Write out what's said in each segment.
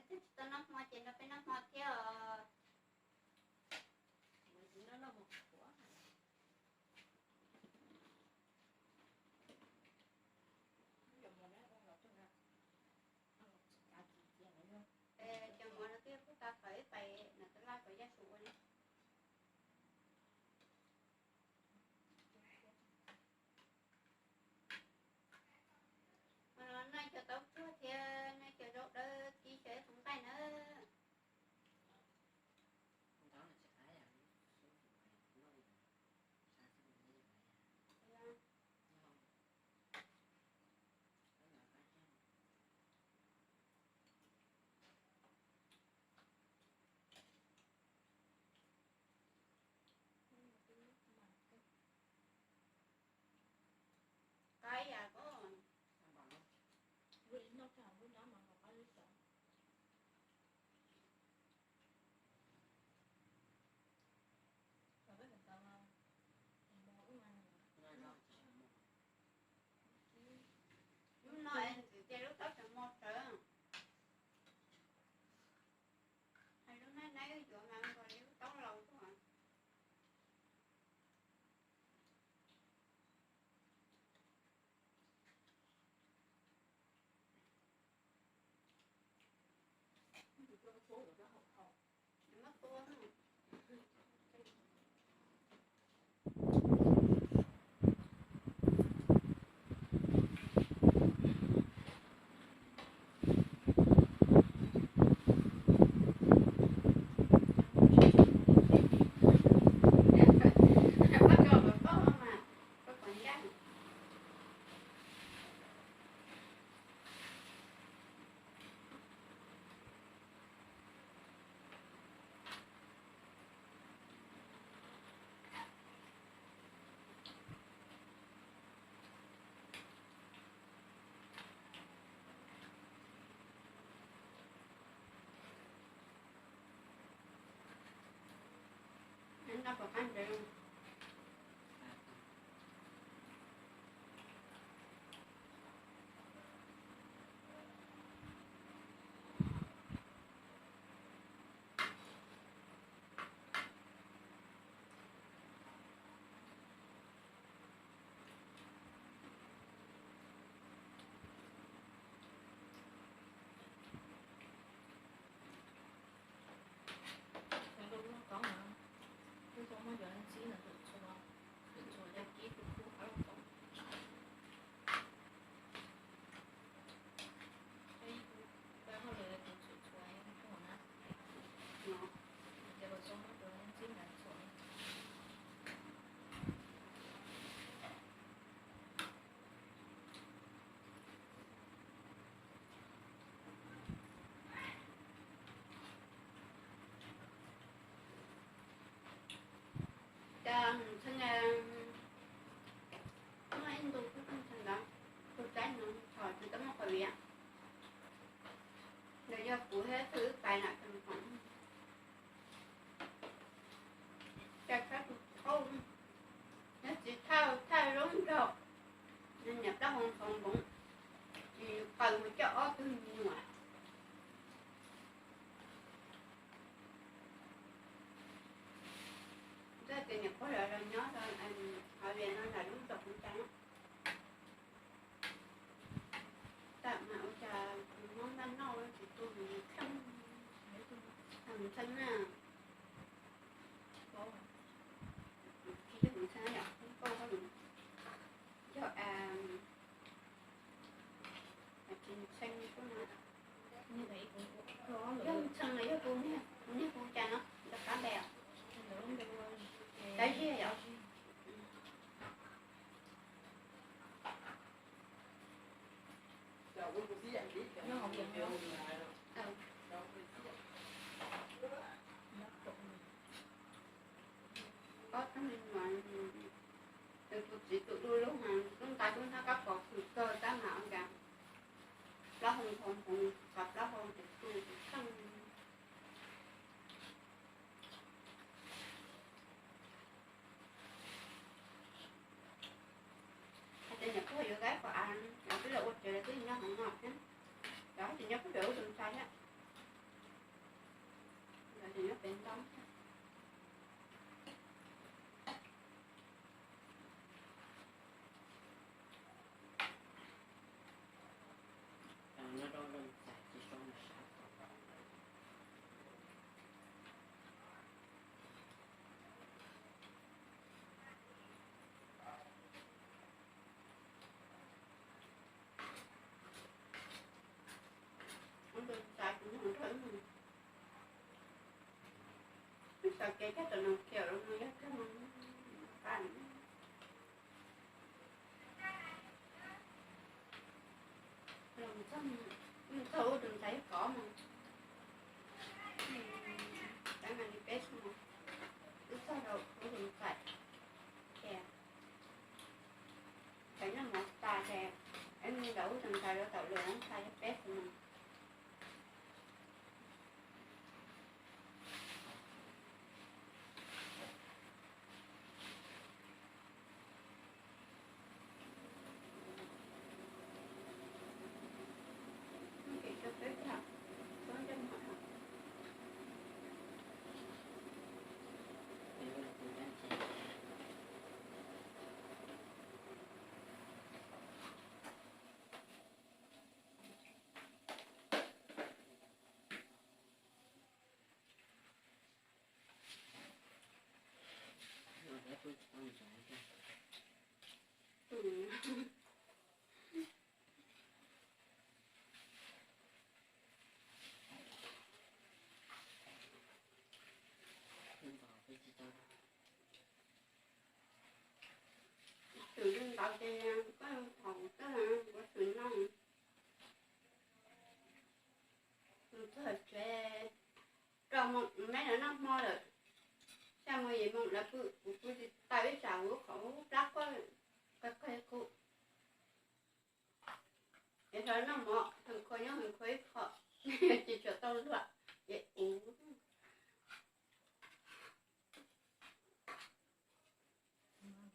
Tsis tau noj hmo ces nrog peb noj hmo thiab os. Cov mov no twb kuj tas thaum ib pais no tus laj kom yaj su ua li. Noj cov taub tsuag thiab noj cov zaub dawb tib co ib tug nqaij na. Qaib yam koj. Lub no es ntxim tias lub taub tseem mos tsawv. Hais lub neej neej yuav mas nkaus li lub taub laus tuaj. Cas mus txheej, muaj ib ntu kuj txheej ntawd, tus tsaib no txhom tsis tau muaj qhov viav. Nws yog kuv thiab tus wb pais na, cas tshab tus qauj, nws txiv thawj thawj lub nraug, nws niam plaub hau ntxhov npoov, tsis qaws mus coj ob tug me nyuam. Ntxawm tias niam pog lawv los nyob rau hauv Vias no nram lub zos Hmoob Cas. Tam mas ua cas tus Hmoob Npaj Noj tsis tu tus Ntxhee, Ntxhee na. Tsis yog Ntxhee yom, Ntxhee yog Ntxhee, yog Ntxhee los yog kuv niag, kuv niag kuv cas no nrog qab npe os. Tab Ziag yom. Ob tug me nyuam, tus txiv tus du lug, lub nqa lub hnab kab qos khwv kawg tab mas ua cas plaub hau ntxhov npoov, qhov plaub hau tus tu tus kheej. Hais tias niam pog yuav gai qhov av, lawv twb los ua tsev, lawv twb nyob hauv no thiab. Lawv hais tias nyob puag pem lub tus ntxhais thiab. Kev coj tus neeg khiav los mus yog coj mus qa, los txog, txog ub tus ntxhais kov mus, tab mas li peb xwb mus, twb txog rau ub tus ntxhais, ces peb noj mov tas ces peb mus ntawm ub tus ntxhais rau tom lawv ntxhais yog peb xwb mus. Xwm li ntawd ces koj thaum twg kuv xwm no, mus txog tsev, rau mus meb lawv noj hmo lawm, xya mus yim mus lawv pw, kuv pw tsis tau ib tsam kuv qhov plab quaj qig qig kuv. Es lawv noj mov, hwm khua nyob hwm khua ib qho, ces tsuas tau luam, ces ub.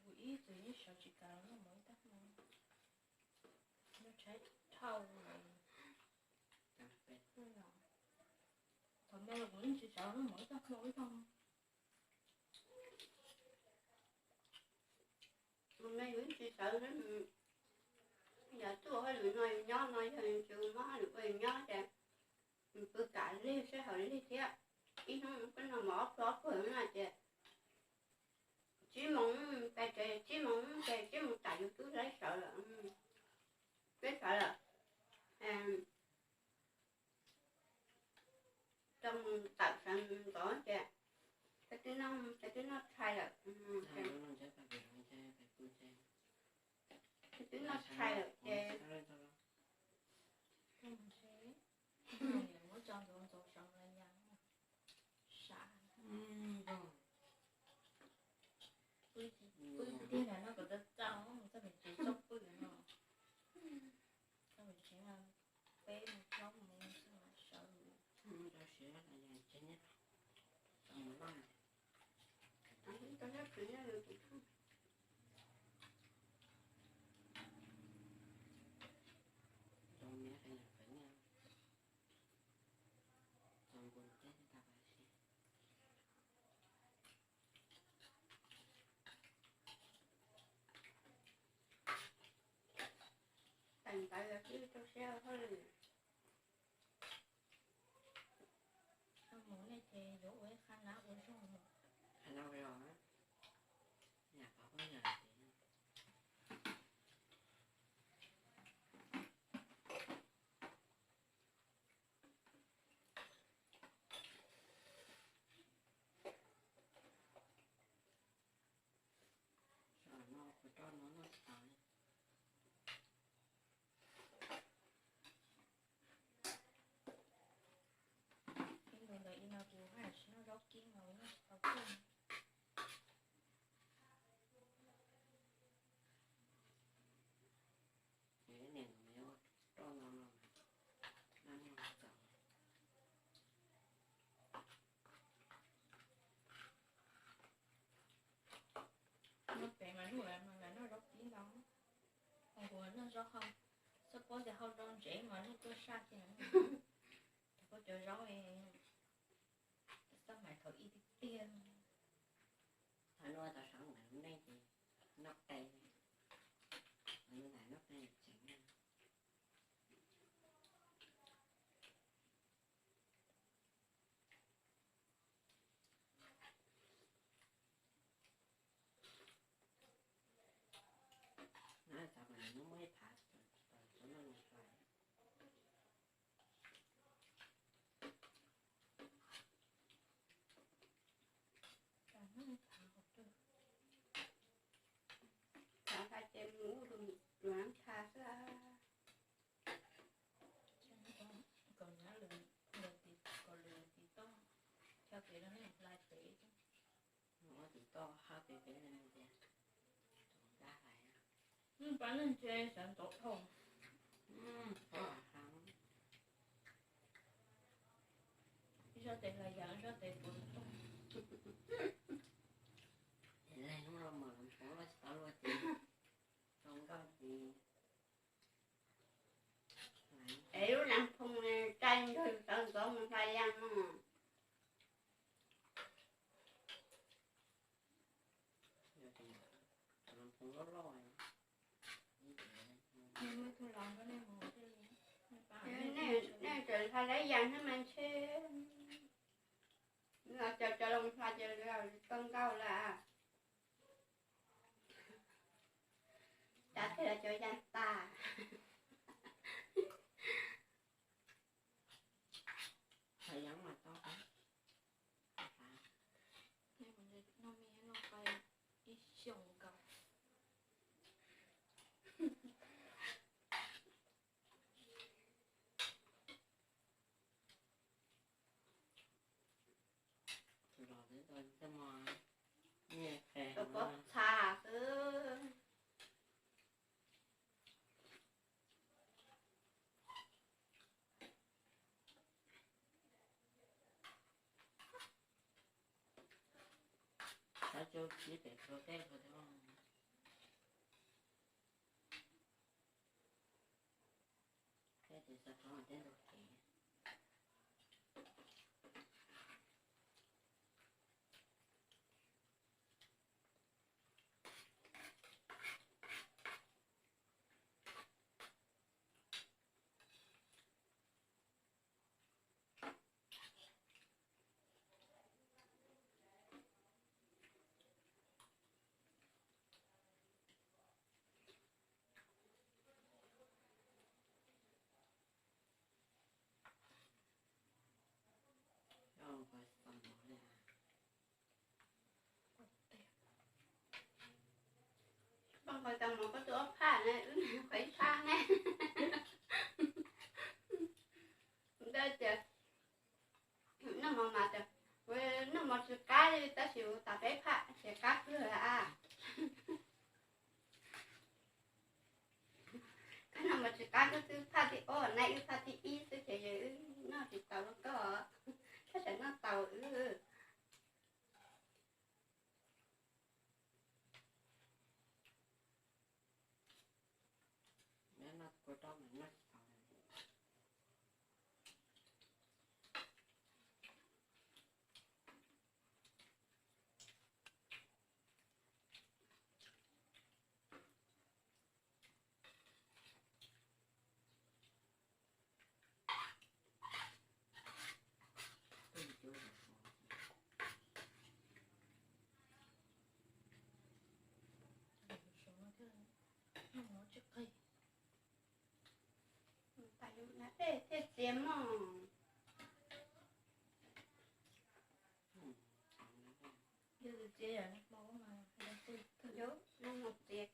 Kuv ib txwm yeej sawv tsis kav los noj mov ib tag hmo, noj tshaib dhau. Thaum me los kuv yeej tsis sawv los noj mov ib tag hmo ib tag. Tus me yus tsis sawv, yog tuaj hauj lwm no yus nyob no, yog yus tsis ua mob hauj lwm ua yus nyob ces yus pw kam lig sij hawm lig thiab. Ib hnub peb noj mov ob pluag ob pluag no ces tsib moos pais tsev, tsib moos ces tsib moos tas yus twb laib sawv lawm, twb sawv lawm. Rau mus tawm sawv ntxov ces peb twb noj, peb twb noj tshais lawm, peb twb noj tshais lawm ces muab tso ntxov ntxov sawv lawm yam sav. Pw tiag tiag no kom tau txaus, txoj me tsev txoj pw no, txoj me tsev peb mus plaub mus xwb mas sawv. Tsis Tais ntawd los twb rau siab hauj lwm. Mus nej ces yuav ua ib qhab nab ua zog mus. Qhab nab ua zog, yam pov pob yog tias no kuv roj no noj tsis tau li. Ib ntus ntawd ib no kuv haj tsis noj zaub kib no kuv noj tsis tau kawg. Ib niam ntawd mas yuav ua roj no no mas noj noj txaus. Noj pem mas luj lawm mas noj zaub kib ntau. Ho kuv noj zaub hau, xab pob tias hau rau ntsev mas luj tuaj saj kiag. Cov pob cov zaub xab maim thaum ub tiag tiag. Thaum ub tau sawv ntawm lub neej ces noj qe, noj qe tseem no, txav mas nws muaj ib phav txav noj nws fais. Pab neeg ntshe sawv ntxov dhau. Ib zaj tes hlais yas, ib zaj tes puas toj. Es lub nas phoo tsa nrog sawv ntxov mus hlais yas no. Nej tseem hlais lawv yas thiab mas ntshe, cov cov los hlais ces tau ntau lawm. Cas thiaj li cov yas tas. Ib xyoos nkaus. Tus pob txha xwb. Xav tso tsib pem tso tej ko thiab. Tej tes xav tso tej ntug kev. Koj nqaws tau mov koj tua ob phaj ne, wb nqaws ib phaj ne. Ntawd tias noj mov mas tias, noj mov tsis qab li tab sis ua tas peb phaj ces qab kawg a. Koj noj mov tsis qab koj twb phaj thib ob, nai wb phaj thib ib xwb ces yog wb noj tsis tau rau koj, koj tseem noj tau wb. Thiaj txias mog. Yog txias, yog txias.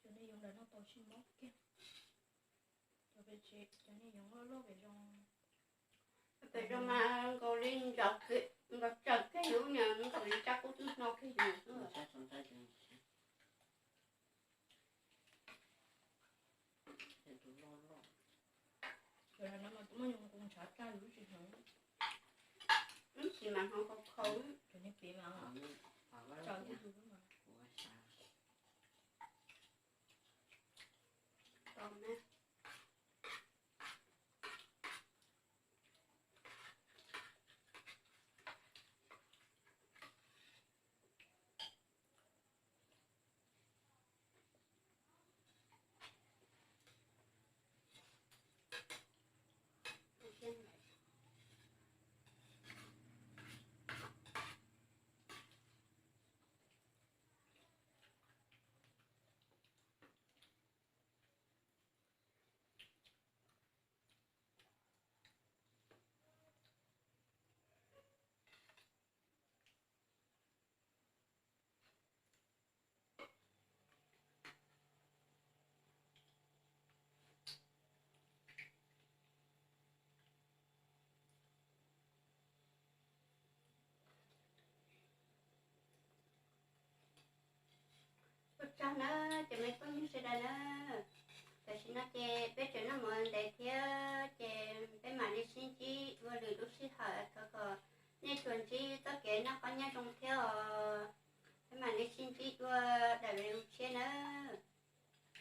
Cov niag yoov ntawm no tau sib mob kiag. Cov pem tsev, cov niag yoov loj loj pem zos. Pem zos mas nkaus li ntsawm kiag lub niag, nkaus li tsab kub twb hno kiag yus xwb. Cov no mas muaj nyob nkaus ntshav tsaj yus tsis hnoos. Ib sim mas hnoos khau khau. Cov niag pem mas tsaj twb yus mas. Ces me phooj ywg sawv daws na, tam sim no ces peb tseem noj mov ntev thiab ces peb mam li sib ntsib dua lwm lub sij hawm. Thov kom nej tsuas ntsib txoj kev noj qab nyob zoo thiab os. Peb mam li sib ntsib dua daim video tshiab nawb.